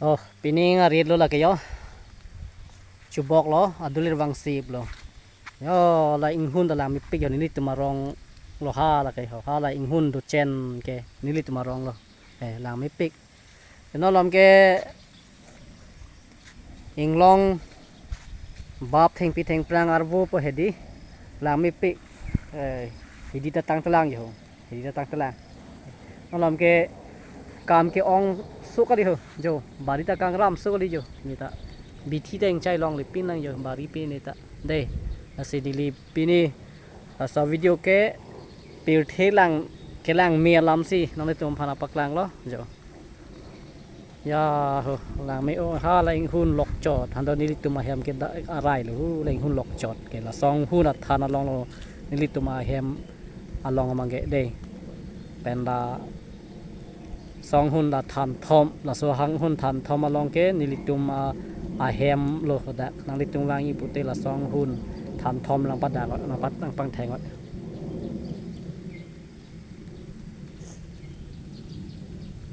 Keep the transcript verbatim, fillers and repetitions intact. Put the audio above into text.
Oh, pining arit lo lake yo. Chubok lo, adulir vangsip lo. Yo, la inghun ta langmepik yo, nelitum arong lo ha lake ho. Ha la inghun dochen ke nelitum arong lo. Eh, langmepik. Eno lom ke inglong bap thengpi thengphrang arvo po hedi langmepik. Eh, hedi ta tangtelang yo. Hedi ta tangtelang. Eno lom ke kam ke-ong so kali ho. Jo, bari ta kangram so kali jo. Ne ta bithi ta ingchai longle pin lang jo, bari pin ne ta. Dei, lasi neli pini laso video ke pirthe lang kelang me alam si nanglitum aphan paklang lo jo. Ya ho, langme o, ha la inghun lokchot, han do nelitum ahem ke da arai lo ho, la inghun lokchot ke la songhun athan along lo, nelitum ahem along amang ke dei. Pen la songhun la thanthom, laso hanghun thanthom along ke nelitum a, ahem lo ho da, nanglitum vangji pute la songhun thanthom lang padak, lang pat, lang pangtheng.